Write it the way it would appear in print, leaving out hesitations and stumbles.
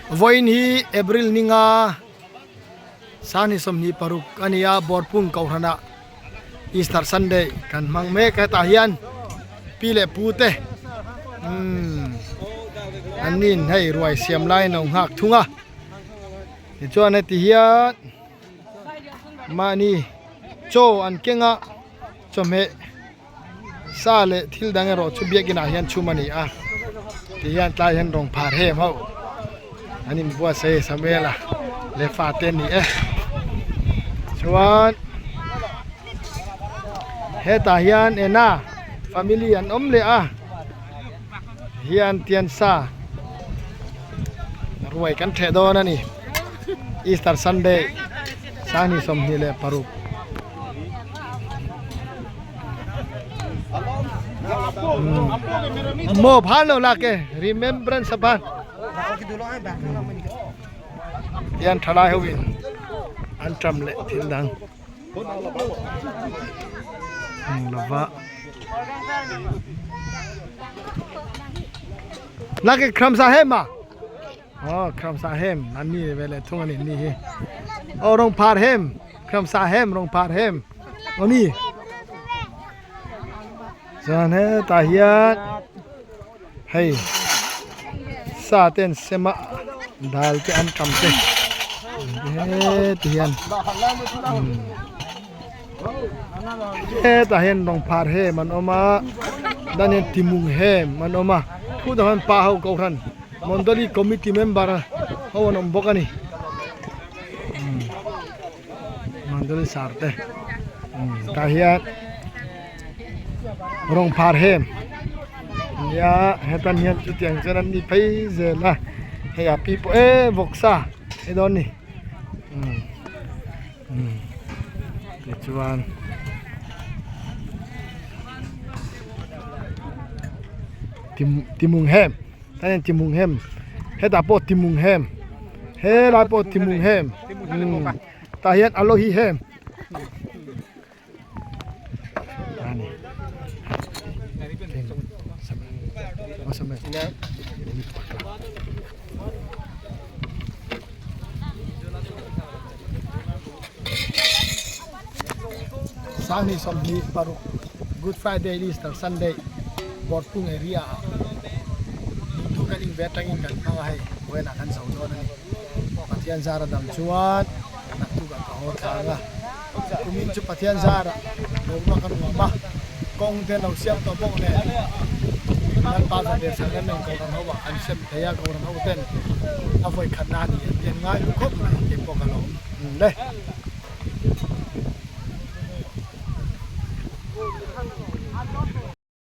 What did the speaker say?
Vawiin hi April ninga 26 a ni a, Bawrpung Kohhranah Easter Sunday kan hmang mek a, hetah hian pi leh pu te umm an nin hei ruai siam laiin a lo nghak thung a, tichuan heti hian mahni chaw an keng a chawhmeh. Sa leh thil dang erawh chu biakin ah hian chhum a ni a ti hian tlai hian rawng phar hem ho an inbuatsaih a Samuel-a leh fate an ni e chuan hetah hian ena family an awm leh a hian tian sa ruai kan theh dawn a ni Easter Sunday 26. Mo phan lo la ke remembrance phan tian thalai ho in an tram leh thil dang lova la ke khram sa hem ma Aw khramsa hem an ni ve leh thung a ni ni hi aw rawng phar hem khramsa hem rawng phar hem aw ni chuan hetah hian hei sa te an sem a dal te an tam te heti hian hetah hian rawng phar hem an awm a dan hian timung hem an awm a khutah hian pa ho kohhran. Mondali committee member ho an awm bawk a ni Mondali sar te tah hian rawng phar hem nia hetan hian chutiang chuan an ni phei zel a hei a pi pawh e vawksa hei dawn ni tichuan. Timung hem tah hian timung hem hetah pawh timung hem helai pawh timung hem tah hian alohi hem ani. 26 Good Friday Easter Sunday Bawrhpung area ah duhtu kan in ve atangin kan hmang a hei vawiinah kan zo dawn a ni. Pathian zara dam chuan naktukah ka haw thlang a, kumin chu Pathian zara boruak a nuam a, kawng te lo siam tawh bawk nen Lalpa zan leh san em em Kohhran ho ah kan sem thei a, Kohhran ho ten a vawikhatna a ni an ti an ngai lu khawp mai keipawh ka lawm le.